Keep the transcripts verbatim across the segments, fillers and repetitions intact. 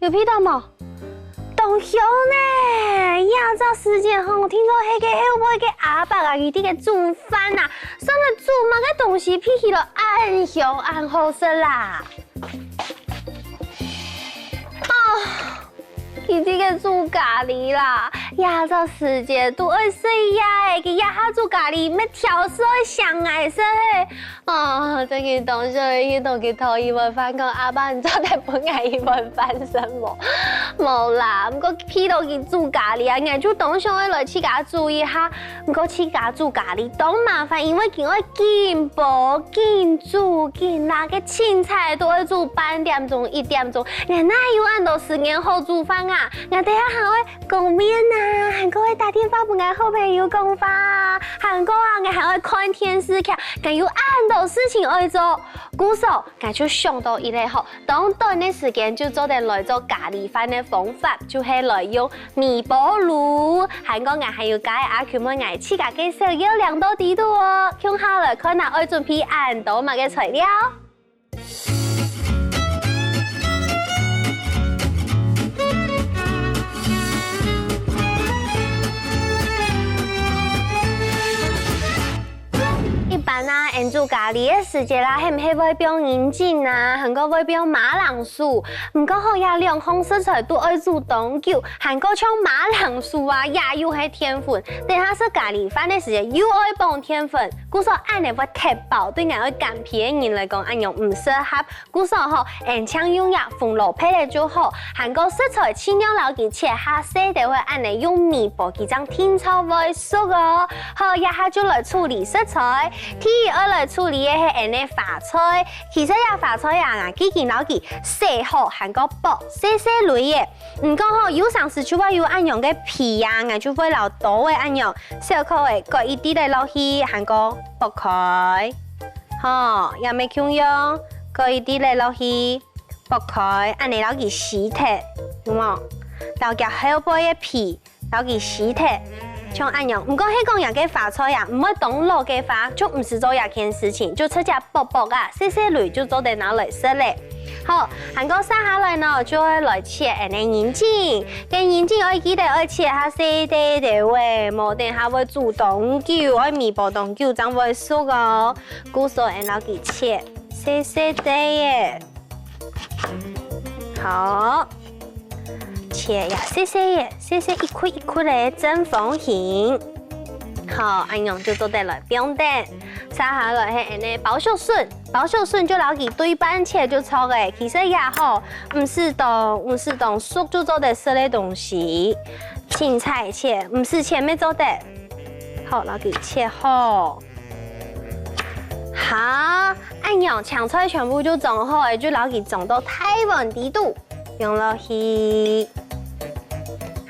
有鼻到無？當香呢！這隻時節吼，聽著係該後背个阿伯啊，佢在該煮飯啊，算來煮麼个東西，鼻起來恁香恁好食啦！啊，佢在該煮咖哩啦，這隻時節都愛食這个，佢這下煮咖哩，乜挑事愛想𠊎食嘿。 哦，最近當想愛去同佢討一碗飯，講阿爸，你做得分𠊎一碗飯食無？無啦，毋過鼻到佢煮咖哩啊，𠊎就當想愛來自家煮一下。毋過自家煮咖哩當麻煩，因為佢愛緊煲、緊煮、緊抐，該凊彩都愛煮半點鐘、一點鐘，𠊎哪有恁多時間好煮飯啊？𠊎等下還愛 講面啊，還過愛打電話分𠊎好朋友講話啊，還過啊，𠊎還愛看電視劇，𠊎有恁多事情愛做。故所，𠊎就想到一個吼，當短个時間就做得來做咖哩飯个方法，就係來用微波爐。還過𠊎還有加个阿舅妹，𠊎自家个手藝兩道底肚哦，共下來看啊，愛準備恁多麼个材料。 一般啊，𠊎煮咖哩个時節啦，係毋係會放人參啊，還過會放馬鈴薯？毋過吼，這兩項食材都愛煮當久，還過像馬鈴薯啊，也有係澱粉。等下食咖哩飯个時節又愛放澱粉，故所恁呢會忒飽，對𠊎愛減肥个人來講，恁樣毋適合。 故所吼，𠊎淨用這紅蘿蔔仔就好，還過食材盡量摎佢切下細兜仔，恁呢用微波佢正定著會熟哦。好，這下就來處理食材。第一愛來處理个係𠊎个花菜，其實這花菜啊，既經摎佢洗好，還過剝細細蕊仔。毋過吼，有成時就會有恁樣个皮啊，𠊎就會摎刀仔恁樣小可仔割一滴仔落去，還過剝開。 吼，這乜共樣，割一滴仔落去，剝開，恁呢摎佢撕忒，有無？摎佢後背个皮，摎佢撕忒，像恁樣。毋過係講這个花菜啊，毋會當老个話，就毋使做這件事情，就直接剝剝啊，細細蕊就做得拿來食了。好，還過續下來呢，就愛來切𠊎个人參。該人參愛記得愛切下細兜兜仔，無等下會煮當久，愛微波當久正會熟哦。 故所𠊎摎佢切細細垤仔。好，切呀細細垤，細細一塊一塊个正方形。好，恁樣就做得來放等。續下來係𠊎个包粟筍，包粟筍就摎佢對半切就著了。其實也好，毋使當，毋使當熟就做得食个東西。凊彩切，毋使切乜做得。好，摎佢切好。 哈，恁樣青菜全部就裝好了，就摎佢裝到大碗底肚，放落去。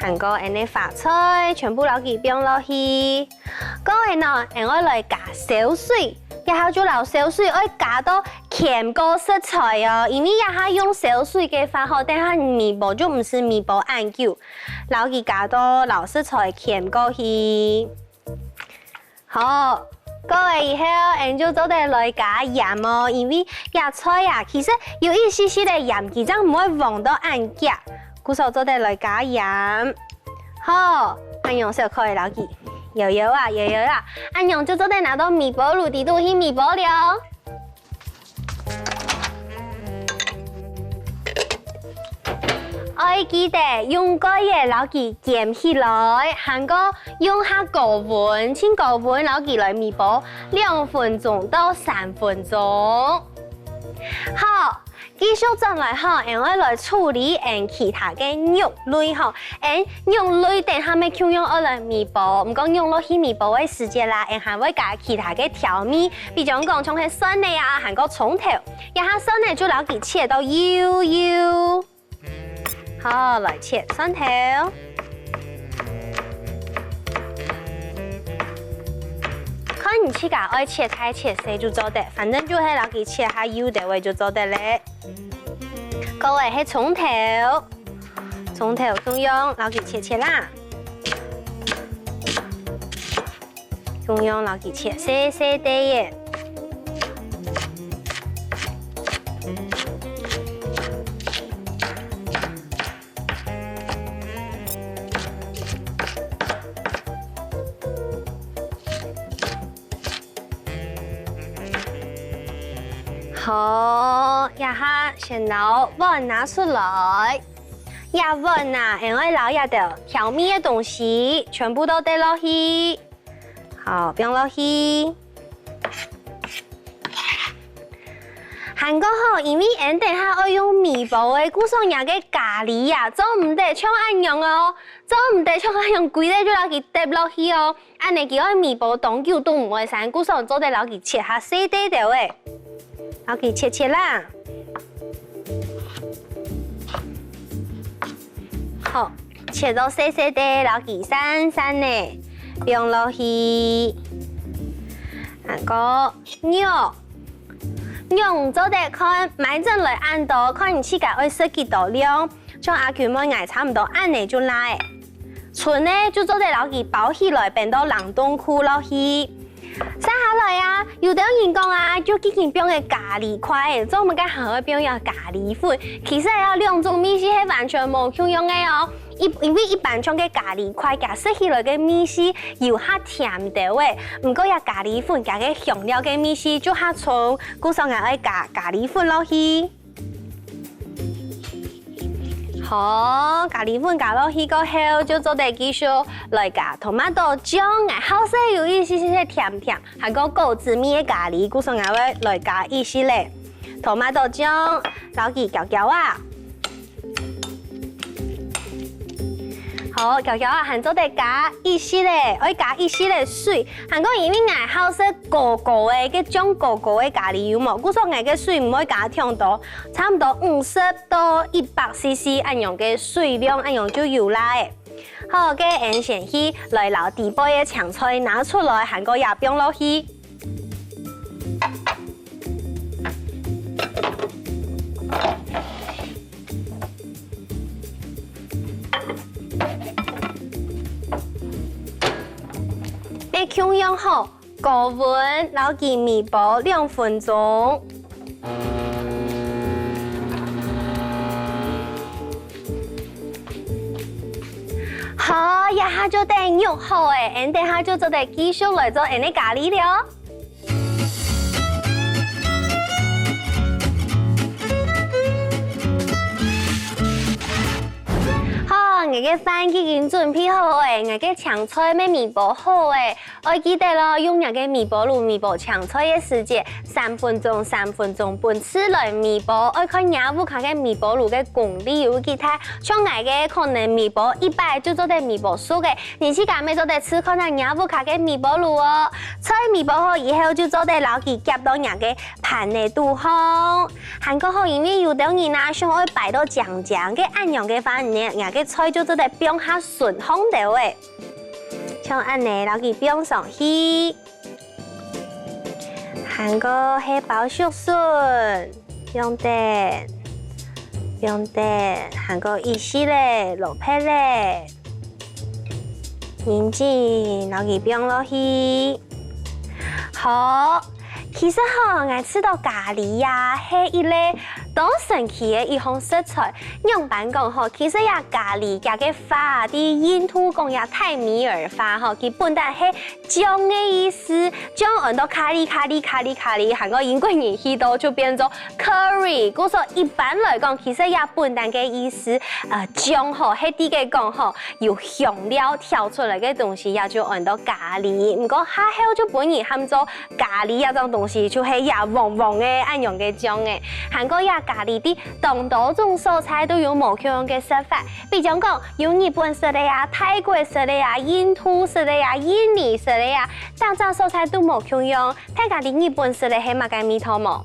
還過𠊎个花菜全部摎佢放落去。過後呢，𠊎愛來加燒水，這下就摎燒水愛加到洅過食材哦，因為這下用燒水个話吼，等下微波就毋使微波恁久，摎佢加到摎食材洅過去。 好，過了以後，𠊎就做得來加鹽哦，因為這菜啊，其實有一息息个鹽，佢正毋會黃到恁遽，故所做得來加鹽。好，恁樣就可以摎佢搖搖啊，搖搖啊，恁樣就做得拿到微波爐底肚去微波了。 愛記得用蓋仔摎佢洅起來，還過用較高溫，盡高溫摎佢來微波兩分鐘到三分鐘。好，繼續轉來吼，𠊎愛來處理𠊎其他个肉類吼。𠊎肉類等下乜共樣愛來微波，毋過肉落去微波个時節啦，𠊎還會加其他个調味， 比將講像係蒜仔啊，還過蔥頭，這下蒜仔就摎佢切到幼幼。好，來切蒜頭。看你自家愛切大切細就做得，反正就係摎佢切下幼兜仔就做得了。過了係蔥頭，蔥頭共樣摎佢切切啦。 共樣摎佢切細細垤仔。好，這下先摎碗拿出來。這碗啊，𠊎愛摎這兜調味个東西全部都倒落去。好，放落去。還過吼，因為𠊎等下愛用米包个，故所若个咖哩啊，做毋得像恁樣哦，做毋得像恁樣歸垤就摎佢擲落去哦。 恁仔佢愛米包當久都毋會散，故所做得摎佢切下細垤垤仔，摎佢切切啦。好，切到細細垤，摎佢散散仔，放落去。還過肉，肉做得看，買轉來恁多，看你自家愛食幾多量。像阿君妹𠊎差毋多恁仔就罅仔。 賰个就做得摎佢包起來，放到冷凍庫落去。續下來啊，有兜人講啊，就既經放个咖哩塊，做麼个還愛放這咖哩粉？其實這兩種味緒係完全無共樣个哦。一，因為一般像个咖哩塊，佢食起來个味緒有較甜兜仔，毋過這咖哩粉佢个香料个味緒就較重，故所𠊎愛加咖哩粉落去。 好，咖哩粉加落去過後，就做得繼續來加tomato醬，𠊎好食有一息息甜甜，還過果子味个咖哩，故所𠊎會來加一息仔tomato醬，摎佢攪攪啊。好，攪攪啊，還做得加一息仔，愛加一息仔水，還過因為𠊎好食膏膏个，該醬膏膏个咖哩有無？故所𠊎个水毋會加忒多， 差毋多五十到一百C C恁樣个水量，恁樣就有啦仔。好，該𠊎先去來摎底背个青菜拿出來，還過也放落去。愛共樣吼， 高溫摎佢微波兩分鐘。好，這下就等肉好咧，𠊎等下就做得繼續來做𠊎等个咖哩了。 好，𠊎个飯已經準備好咧，𠊎个青菜乜微波好咧。愛記得哦，用若个微波爐微波青菜个時節，三分鐘、三分鐘分次來微波，愛看若屋下个微波爐个功率有幾大。像𠊎个可能微波一擺就做得微波熟咧，你自家乜做得試看啊若屋下个微波爐哦。菜微波好以後，就做得摎佢夾到若个 盤仔肚項。還過吼，因為有兜人啊，想愛擺到靚靚个恁樣个話呢，若个菜就做得放較順風兜仔。像恁呢，摎佢放上去。還過係包竹筍，放等，放等，還過一息仔，蘿蔔仔。 人參，摎佢放落去。好，其實吼，𠊎試著咖哩啊，係一類當神奇个一項食材。仰般講吼，其實這咖哩佢个花啊，在印度講這泰米爾花吼，佢本來係醬个意思，醬安到咖哩咖哩咖哩咖哩，還過英國人去到就變做curry。故所一般來講，其實這本來个意思，呃，醬吼，係在該講吼， 有香料調出來个東西，也就安到咖哩。毋過下後就分人喊做咖哩這種東西，就係這黃黃个恁樣个醬仔。還過這咖哩在當多種所在都有無共樣个食法，比將講有日本式个啊、泰國式个啊、印度式个啊、印尼式个啊，逐隻所在都無共樣。大家知日本式个係麼个味道無？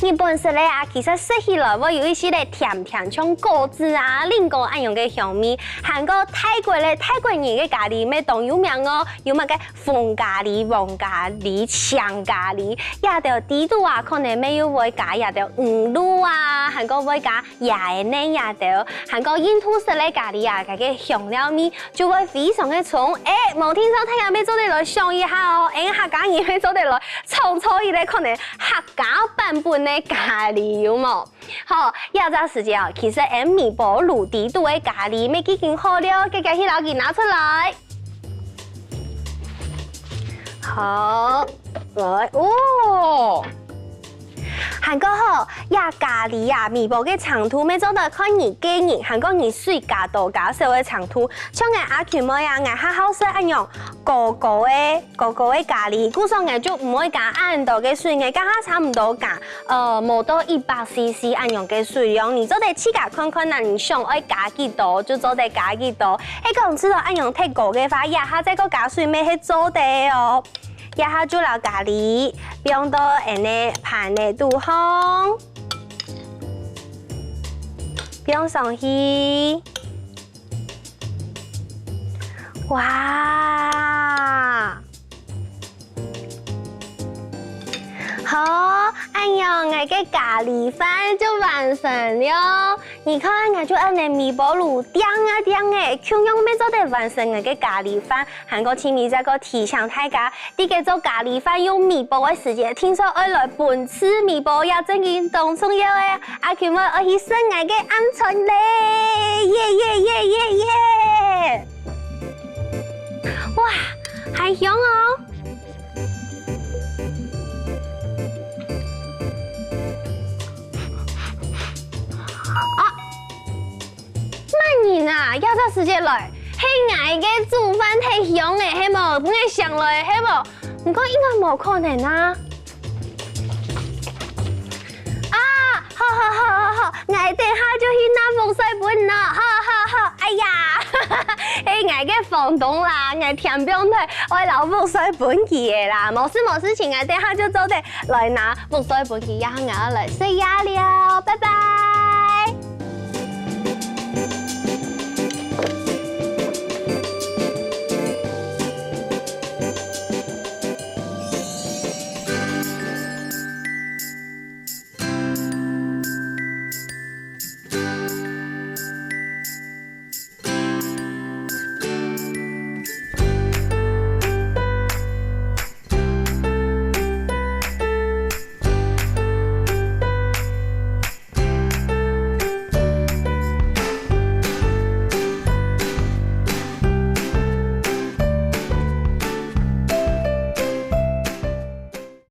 日本式个啊，其實食起來會有一息仔甜甜，像果子啊、蘋果恁樣个香味。還過泰國个，泰國人个咖哩乜當有名哦，有麼个紅咖哩、黃咖哩、青咖哩，這兜底肚啊，可能乜又會加這兜魚露啊，還過會加 椰仔奶這兜，還過印度式个咖哩啊，佢个香料味就會非常个重。欸，無定著大家乜做得來想一下哦，𠊎客家人乜做得來創造一個可能客家版本个咖哩，有無？好，這隻時節哦，其實𠊎微波爐底肚个咖哩乜已經好了，遽遽去摎佢拿出來。好，來，哦。還過吼，這咖哩啊，米波个程度乜做得看你個人，還過你水加多加少个程度。像𠊎阿群妹啊，𠊎較好食恁樣高高个、高高个咖哩，故所𠊎就毋會加恁多个水，𠊎加下差毋多加，呃，無到一百C C恁樣个水量。你做得自家看看啊，你想愛加幾多就做得加幾多。係講食到恁樣忒高个話，這下再過加水乜係做得哦。 這下就摎咖哩放到𠊎个盤个肚項，放上去。哇！好，恁樣𠊎个咖哩飯就完成了。你看，𠊎就恁樣米波爐叮啊叮欸，共樣乜做得完成𠊎个咖哩飯。 還過盡尾再過提醒大家，在該做咖哩飯用米波个時節，定著愛來分次米波，也正經當重要欸。阿群妹愛去食𠊎个鵪鶉咧！耶耶耶耶耶！哇，還香哦！啊！ 麼人啊，這隻時節來，係𠊎个煮飯忒香欸，係無？分𠊎想來，係無？毋過應該無可能啊。啊，好好好好好，𠊎等下就去拿覆水盆囉，好好好。哎呀，係𠊎个房東啦，𠊎添放忒，愛摎覆水盆佢个啦，無事無事情，𠊎等下就做得來拿覆水盆佢，也𠊎愛來食夜了，拜拜。